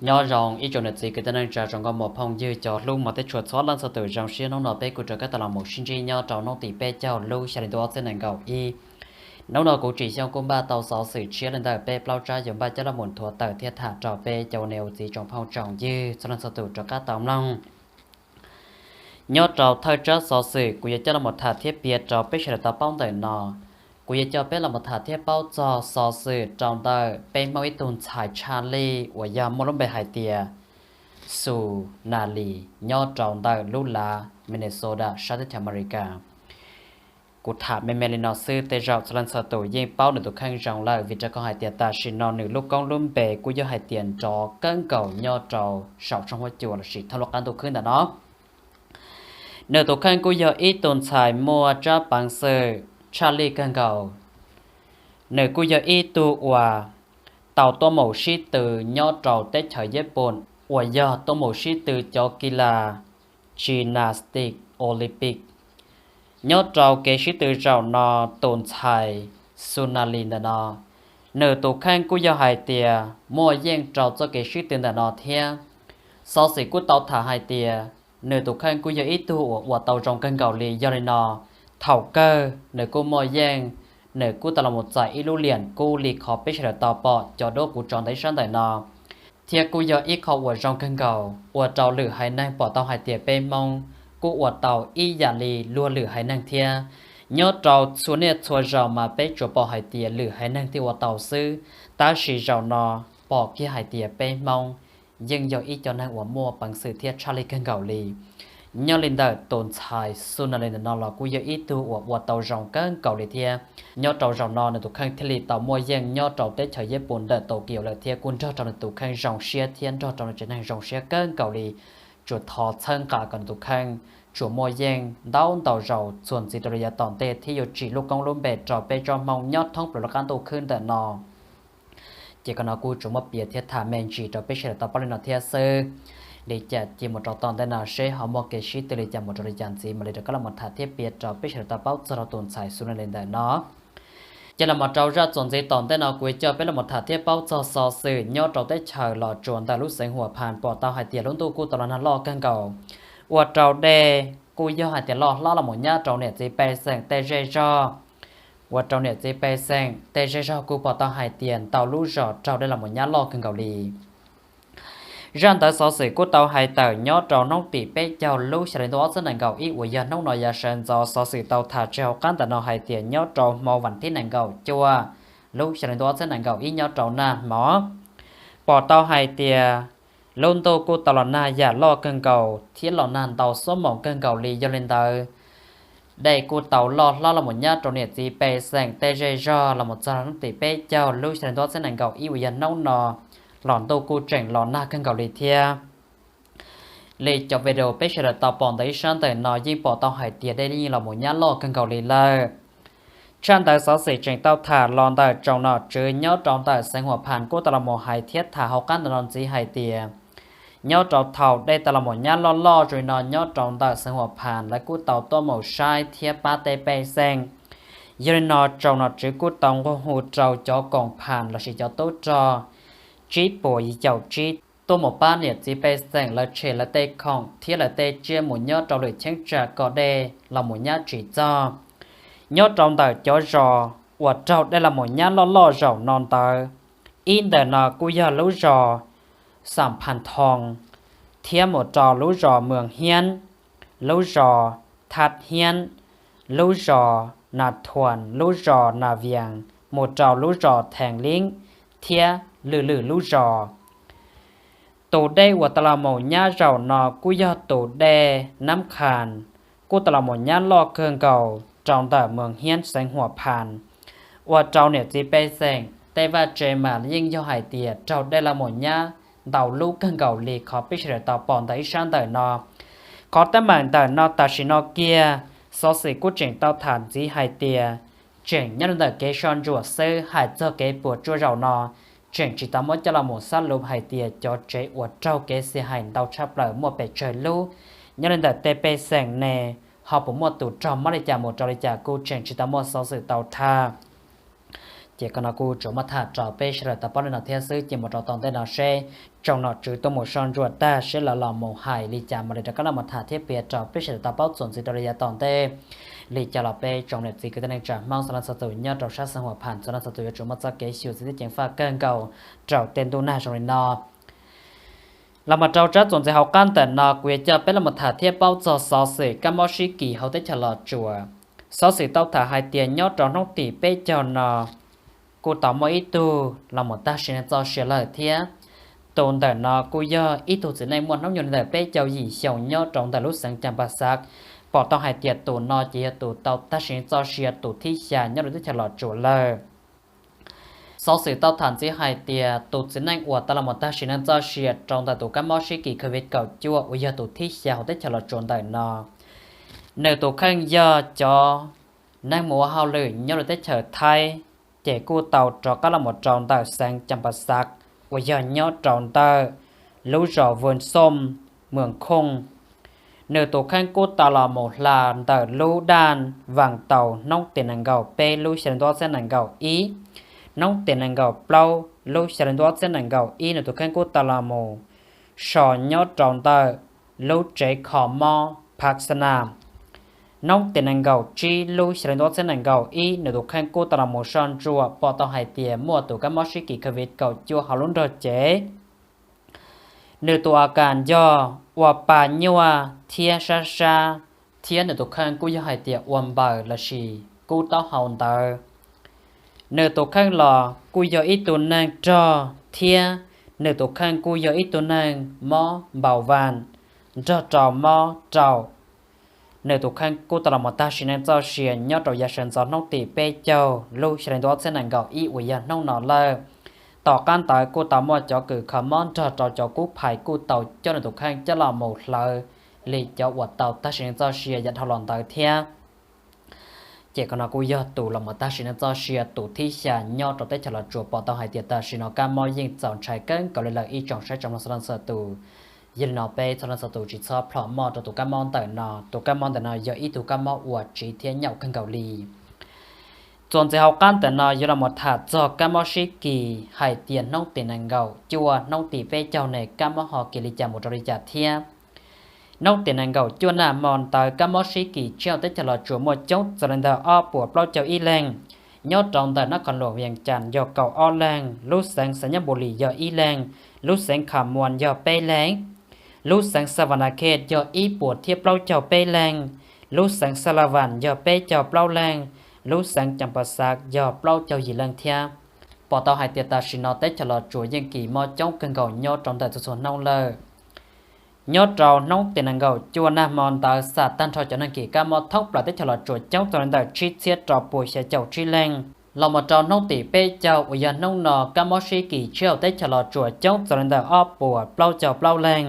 Nyob zoo ib tsoom niam txiv kwv tij neej tsa, tsoom nkauj muam phooj ywg cov hlub mos thiab tshua txhua leej txhua tus. Zoo siab hnub no peb kuj rov qab tau los mus sib ntsib nyob rau hnub tim peb caug lub xya hli ntuj ob txhiab nees nkaum ib. Hnub no kuv Tsim Xyooj kuj npaj tau xov xwm tshiab li ntawm peb plaub tsab yuav npaj coj los mus nthuav tawm thiab tham rau peb cov ua niam ua txiv tsoom phooj tsoom ywg txhua leej txhua tus rov qab tau mloog. Nyob rau thawj tsab xov xwm kuv yuav coj los mus tham thiab piav rau peb sawv daws tau paub ntawm no, kuv yuav coj peb los mus tham thiab paub txog xov xwm rau ntawm peb Hmoob ib tug ntxhais Tshaj Lij uas yog muaj lub npe hais tias Xu Na Lis nyob rau ntawm lub lav Minnesota sab teb chaws Amelikas. Kuv tham me me li no xwb, tej zaum txhua leej txhua tus yeej paub nws tus kheej zoo lawm, vim rau qhov hais tias tam sim no nws lub koob lub npe kuj yog hais tias nrov kawg nkaus nyob rau saum tshooj huab cua lossis thoob lub qab ntuj khwb ntawm no. Nws tus kheej kuj yog ib tug ntxhais muaj tsab peev xwm tshaj lij kawg nkaus. Nws kuj yog ib tug uas tau tuaj mus sib tw nyob rau teb chaws Yej Pooj uas yog tuaj mus sib tw cov kis las gymnastic Olympic. Nyob rau kev sib tw zaum no, tus ntxhais Xu Na Lis ntawm no, nws tus kheej kuj yog hais tias muaj yeej rau txoj kev sib tw ntawm no thiab. Xov xwm kuj tau tham hais tias nws tus kheej kuj yog ib tug uas ua tau zoo kawg nkaus li. Yog li no, thaum kawg nws kuj muaj yeej, nws kuj tau los mus txais ib lub liam kub li qhov peb sawv daws tau pom cov duab kuv tso ntawm ib sab ntawm no, thiab kuj yog ib qho uas zoo kawg nkaus ua rau lwm haiv neeg pom tau hais tias peb Hmoob kuj ua tau ib yam li luag lwm haiv neeg thiab. Nyob rau txhua niaj txhua zaus mas peb tsuas pom hais tias lwm haiv neeg thiaj ua tau xwb, tab sis zaum no pom kiag hais tias peb Hmoob yeej yog ib co neeg uas muaj peev xwm thiab tshaj lij kawg nkaus li. Nyob li ntawm tus ntxhais Xu Na Lis ntawm no los kuj yog ib tug uas ua tau zoo kawg nkaus li thiab. Nyob rau zaum no nws tus kheej thiaj li tau muaj yeej nyob rau teb chaws Yej Pooj ntawm Tokyo lawm thiab kuj nrog rau nws tus kheej zoo siab thiab nrog rau nws tsev neeg zoo siab kawg nkaus li. Tsuas thov txhawb nqa kom nws tus kheej tsuas muaj yeej ntau ntau zaus txuas ntxiv rau li yav tom ntej thiab yuav tsim lub koob lub npe rau peb tsoom Hmoob nyob thoob plaws lub qab ntuj khwb ntawm no. Ces qhov no kuj tsuas muab piav thiab tham me ntsis rau peb sawv daws tau paub li no thiab xwb. Li cas cia mus rau tom ntej no seb ho muaj kev sib tw li cas mus rau li cas ntxiv mam li rov qab los tham thiab piav rau peb sawv daws tau paub txog rau tus ntxhais Xu Na Lis ntawm no. Ces los mus rau zaj txuas ntxiv tom ntej no kuv coj peb los mus tham thiab paub txog xov xwm nyob rau teb chaws Los Tsuas ntawm lub xeev Huas Phas pom tau hais tias lub ntuj kuj tau los nag loj kawg nkaus, ua rau dej kuj yog hais tias loj hlob los mus nyab rau niam txiv pej xeem tej zej zog. Ua rau niam txiv pej xeem tej zej zog kuj pom tau hais tias ntau lub zos raug dej los mus nyab loj kawg nkaus li. Zaj ntawd xov xwm kuj tau hais tawm nyob rau hnub tim peb caug lub xya hli ntuj ob txhiab nees nkaum ib uas yog hnub no yav sawv ntxov. Xov xwm tau tham tseg hauv qab ntawm no hais tias nyob rau hmo vas thib nees nkaum cuaj lub xya hli ntuj ob txhiab nees nkaum ib nyob rau nag hmo, pom tau hais tias lub ntuj kuj tau los nag yam loj kawg nkaus thiab los nag ntau xuab moos kawg nkaus li. Yog li ntawd, dej kuj tau loj hlob los mus nyab rau niam txiv pej xeem tej zej zog los mus txog hnub tim peb caug lub xya hli ntuj ob txhiab nees nkaum ib uas yog hnub no los ntuj kuj tseem los nag kawg nkaus li thiab. Li cov video peb sawv daws tau pom ntawm ib sab ntawm no yeej pom tau hais tias dej yeej los mus nyab loj kawg nkaus li lawm. Tshaj ntawd xov xwm tseem tau tham los ntawm tsoom nom tswv nyob rau ntawm xeev Huas Phas kuj tau los mus hais thiab tham hauv qab ntawm no ntxiv hais tias nyob rau thaum dej tau los mus nyab loj loj zoo li no nyob rau ntawm xeev Huas Phas lawv kuj tau tuaj mus saib thiab pab tej pej xeem. Yog li no tsoom nom tswv kuj tau nqua hu rau cov koom phas lossis cov tub rog tsib puas yim caum tsib tuaj mus pab niam txiv pej xeem lawv tshem lawv tej khoom thiab lawv tej tsiaj mus nyob rau lwm cheeb tsam kom dej los mus nyab tsis txog. Nyob rau ntawm cov zos uas raug dej los mus nyab loj loj zaum no ntawd, ib ntawm no kuj yog lub zos Xam Phas Thoo, thiab mus rau lub zos Mws Hiab, lub zos Thab Hiab, lub zos Nas Thuam, lub zos Nas Vias, mus rau lub zos Thees Lib, thiab lwm lwm lub zos. Tus dej uas tau los mus nyab zaum no kuj yog tus dej Nab Khas, kuj tau los mus nyab loj kawg nkaus rau ntawm Mws Hiab xeev Huas Phas, ua rau niam txiv pej xeem tej vaj tse mas yeej yog hais tias raug dej los mus nyab ntau lub kawg nkaus li qhov peb sawv daws tau pom ntawm ib sab ntawm no. Qhov teeb meem ntawm no tam sim no kiag, xov xwm kuj tseem tau tham ntxiv hais tias tseem nyob rau ntawm kev soj ntsuam xwb. Hais txog kev puas tsuaj zaum no tseem tsis tau muab coj los mus xab lub hais tias cov tsev uas raug kev xia hais ntau tshaj plaws muaj pes tsawg lub, nyob li ntawm tej pej xeem ne ho puas muaj tus raug mob li cas mus rau li cas kuj tseem tsis tau muaj xov xwm tau tham. Ces qhov no kuv tsuas muab tham rau peb sawv daws tau paub li no thiab xwb, ces mus rau tom ntej no seb tsoom nom tswv tuaj mus soj ntsuam tag seb lawv los mus hais li cas mam li rov qab los mus tham thiab piav rau peb sawv daws tau paub txuas ntxiv rau li yav tom ntej. Li cas los peb tsoom niam txiv kwv tij neej tsa Hmoob txhua leej txhua tus nyob rau sab xeev Huas Phas txhua leej txhua tus yuav tsum muaj txoj kev xyuam xim thiab ceev faj kawg nkaus rau tej ntuj nag zoo li no. Los mus rau tsab txuas ntxiv hauv qab ntawm no kuv yuav coj peb los mus tham thiab paub txog xov xwm kab mob sib kis hauv teb chaws Los Tsuas. Xov xwm tau tham hais tias nyob rau hnub tim peb caug no kuj tau muaj ib tug los mus tag sim neej txoj sia lawm thiab. Tus ntawm no kuj yog ib tug txiv neej muaj hnub nyoog li ntawm peb caug yim xyoo nyob rau ntawm lub xeev Cas Pas Xav, pom tau hais tias tus no ces yog tus tau tag sim neej txoj sia tus thib xya nyob rau teb chaws Los Tsuas lawm. Xov xwm tau tham ntxiv hais tias tus txiv neej uas tau los mus tag sim neej txoj sia rau ntawm tus kab mob sib kis COVID kaum cuaj uas yog tus thib xya hauv teb chaws Los Tsuas ntawm no, nws tus kheej yog cov neeg mus ua hauj lwm nyob rau teb chaws Thaib, ces kuj tau rov qab los mus rau ntawm xeev Cas Pas Xav uas yog nyob rau ntawm lub zos Vwm Xooj, Mws Khooj. Nws tus kheej kuj tau los mus hla ntawm lub daj Vas Taus hnub tim nees nkaum peb lub xya hli ntuj ob txhiab nees nkaum ib. Hnub tim nees nkaum plaub lub xya hli ntuj ob txhiab nees nkaum ib nws tus kheej kuj tau los mus so nyob rau ntawm lub tsev kho mob Phav Xa Nas. Hnub tim nees nkaum tsib lub xya hli ntuj ob txhiab nees nkaum ib nws tus kheej kuj tau los mus soj ntsuam pom tau hais tias muaj tus kab mob sib kis COVID kaum cuaj hauv lub nrog cev. Nws tus a kas yog ua pa nyuaj thiab sab sab, thiab nws tus kheej kuj yog hais tias ua npaws lossis kub taub hau ntawd. Nws tus kheej los kuj yog ib tug neeg rog thiab nws tus kheej kuj yog ib tug neeg mob npau vas, nrog rau mob raum. Nws tus kheej kuj tau los mus tag sim neej txoj sia nyob rau yav sawv ntxov hnub tim peb caug lub xya hli ntuj ob txhiab nees nkaum ib uas yog hnub no lawm. Tom qab ntawd kuj tau muaj cov kws kho mob nrog rau cov kub phais kuj tau coj nws tus kheej coj los mus hlawv li cov uas tau tag sim neej txoj sia yav dhau los ntawd thiab. Ces qhov no kuj yog tus los mus tag sim neej txoj sia tus thib xya nyob rau teb chaws Los Tsuas pom tau hais tias tam sim no kab mob yeej txaus ntshai kawg nkaus li lawm ib tsoom saib tsoom mloog txhua leej txhua tus. Yog li no peb txhua leej txhua tus tsis txhob plhom moj rau tus kab mob ntawm no, tus kab mob ntawm no yog ib tug kab mob uas tsiv thiab nyaum kawg nkaus li. Txuas ntxiv hauv qab ntawm no yuav los mus tham txog kab mob sib kis hais tias hnub tim nees nkaum cuaj hnub tim peb caug ne kab mob ho kis li cas mus rau li cas thiab. Hnub tim nees nkaum cuaj nag hmo ntawd kab mob sib kis tshiab hauv teb chaws Los Tsuas muaj coob txog li ntawm ob puas plaub caug ib leeg. Nyob rau ntawm nab khon luam Vias Cas yog kaum ob leeg, lub xeev Xais Nyab Npus Lis yog ib leeg, lub xeev Kham Muas yog peb leeg, lub xeev Xa Vas Nas Khej yog ib puas thiab plaub caug peb leeg, lub xeev Xa La Vas yog peb caug plaub leeg, lub xeev Cas Pas Xav yog plaub caug yim leeg thiab. Pom tau hais tias tam sim no teb chaws Los Tsuas yeej kis mob coob kawg nkaus nyob rau ntawm txhua txhua hnub lawm. Nyob rau hnub tim nees nkaum cuaj nag hmo ntawd xam tag nrho cov neeg kis kab mob thoob plaws teb chaws Los Tsuas coob txog li ntawm tsib txhiab rau puas xya caum tsib leeg. Los mus rau hnub tim peb caug uas yog hnub no kab mob sib kis tshiab hauv teb chaws Los Tsuas coob txog li ntawm ob puas plaub caug plaub leeg.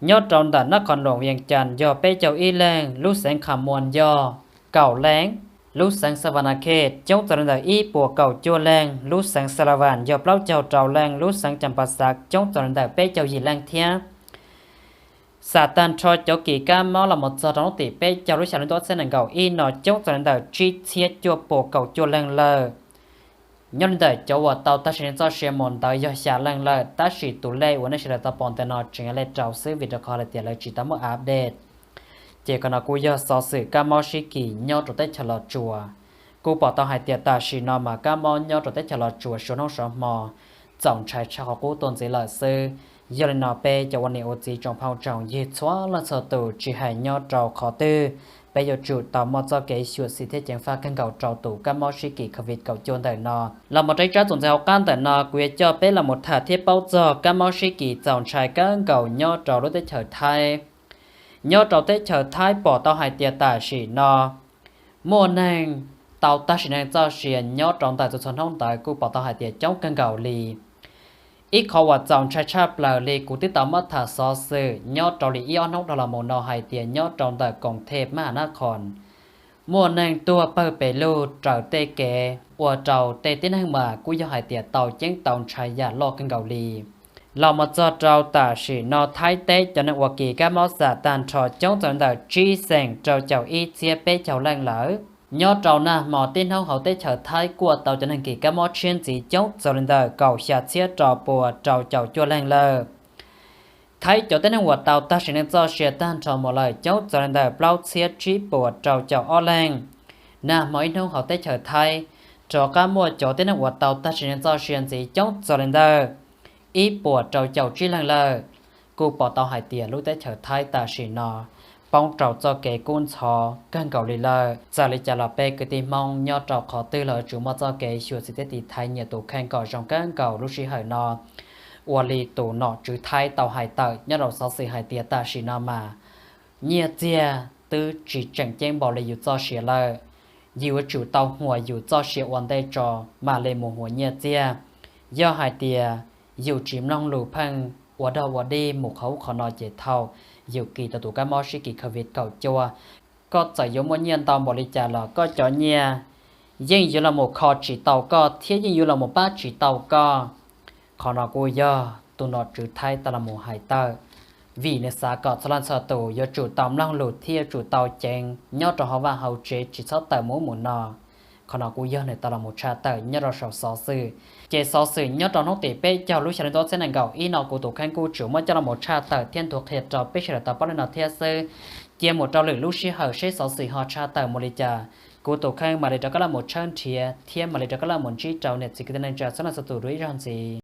Nyob rau ntawm nab khon luam Vias Cas yog peb caug ib leeg, lub xeev Kham Muas yog kaum leeg, lub xeev Xa Vas Nas Khej coob txog li ntawm ib puas kaum cuaj leeg, lub xeev Xa La Vas yog plaub caug rau leeg, lub xeev Cas Pas Xav coob txog li ntawm peb caug yim leej thiab. Xam tag nrho cov kis kab mob los mus txog rau hnub tim peb caug lub xya hli ntuj ob txhiab nees nkaum ib no coob txog li ntawm tsib txhiab cuaj puas kaum cuaj leeg lawm. Nyob li ntawm cov uas tau tag sim neej txoj sia mus ntawd yog xya leej lawm, tab sis tus lej uas nej sawv daws tau pom ntawm no tseem yog lej rau xwb vim rau qhov hais tias lawv tsis tau muaj update. Ces qhov no kuj yog xov xwm kab mob sib kis nyob rau teb chaws Los Tsuas. Kuj pom tau hais tias tam sim no mas kab mob nyob rau teb chaws Los Tsuas suav hnub suav hmo txaus ntshai tshaj qhov qub tuaj ntxiv lawm xwb. Yog li no peb cov ua niam ua txiv tsoom phooj tsoom ywg txhua leej txhua tus tsis hais nyob rau qhov twg, peb yuav tsum tau muaj txoj kev xyuam xim thiab ceev faj kawg nkaus rau tus kab mob sib kis COVID kaum cuaj ntawm no. Los mus rau ib tsab txuas ntxiv hauv qab ntawm no kuv yuav coj peb los mus tham thiab paub txog kab mob sib kis txaus ntshai kawg nkaus nyob rau lub teb chaws Thaib. Nyob rau teb chaws Thaib pom tau hais tias tam sim no muaj neeg tau tag sim neej txoj sia nyob rau ntawm txhua txhua hnub ntawd kuj pom tau hais tias coob kawg nkaus li. Ib qhov uas txaus ntshai tshaj plaws li kuv twb tau muab tham xov xwm nyob rau li ib ob hnub dhau los mus no hais tias nyob rau ntawm koom them Maj Has Nab Khoos, muaj neeg tuag pawg pes lug raws tej kev ua rau tej tib neeg mas kuj yog hais tias tau ceeb tau ntshai yam loj kawg nkaus li. Los mus txog rau tam sim no Thaib teb cov neeg uas kis kab mob xam tag nrho coob txog li ntawm tsib xeem rau caum ib txhiab peb caug leej lawm. Nyob rau nag hmo tib hnub hauv teb chaws Thaib kuaj tau cov neeg kis kab mob tshiab ntxiv coob txog li ntawm kaum xya txhiab rau puas rau caum cuaj leeg lawm. Thaib cov tib neeg uas tau tag sim neej txoj sia tag nrho mus lawm coob txog li ntawm plaub txhiab tsib puas rau caum ob leeg. Nag hmo ib hnub hauv teb chaws Thaib rov qab muaj cov tib neeg uas tau tag sim neej txoj sia ntxiv coob txog li ntawm ib puas rau caum tsib leeg lawm. Kuj pom tau hais tias lub teb chaws Thaib tam sim no poob rau txoj kev kub ntxhov kawg nkaus li lawm. Txawm li cas los peb kwv tij Hmoob nyob rau qhov twg los yuav tsum muaj txoj kev xyuam xim thiab tiv thaiv nyias tus kheej kom zoo kawg nkaus lub sij hawm no. Ua li tus nom tswv Thaib tau hais tawm nyob rau xov xwm hais tias tam sim no mas nyiaj txiag twb tsis tseem ceeb npaum li yus txoj sia lawm. Yus yuav tsum tau huas yus txoj sia ua ntej tso mam li mus huas nyiaj txiag. Yog hais tias yus tsis mloog lus pheej ua dog ua dig mus qhov ub qhov no ces thaum yus kis tau tus kab mob sib kis covid kaum cuaj, koj txawm yuav muaj nyiaj ntau npaum li cas los koj cov nyiaj yeej yuav los mus kho tsis tau koj thiab yeej yuav los mus pab tsis tau koj. Qhov no kuj yog tus nom tswv Thaib tau los mus hais tawm, vim nws xav kom txhua leej txhua tus yuav tsum tau mloog lus thiab yuav tsum tau ceev nyob rau hauv vaj hauv tsev tsis txhob tawm mus ub mus no. Qhov no kuj yog nws tau los mus tshaj tawm nyob rau saum xov xwm. Ces xov xwm nyob rau hnub tim peb caug lub xyoo ob txhiab nees nkaum ib no kuv tus kheej kuj tsuas muab coj los mus tshaj tawm thiab nthuav qhia rau peb sawv daws tau paub li no thiab xwb. Cia mus rau lwm lub sij hawm seb xov xwm ho tshaj tawm mus li cas, kuv tus kheej mam li rov qab los mus tshawb nrhiav thiab mam li rov qab los mus ntsib rau niam txiv kwv tij neej tsa txhua leej txhua tus dua ib zaug ntxiv.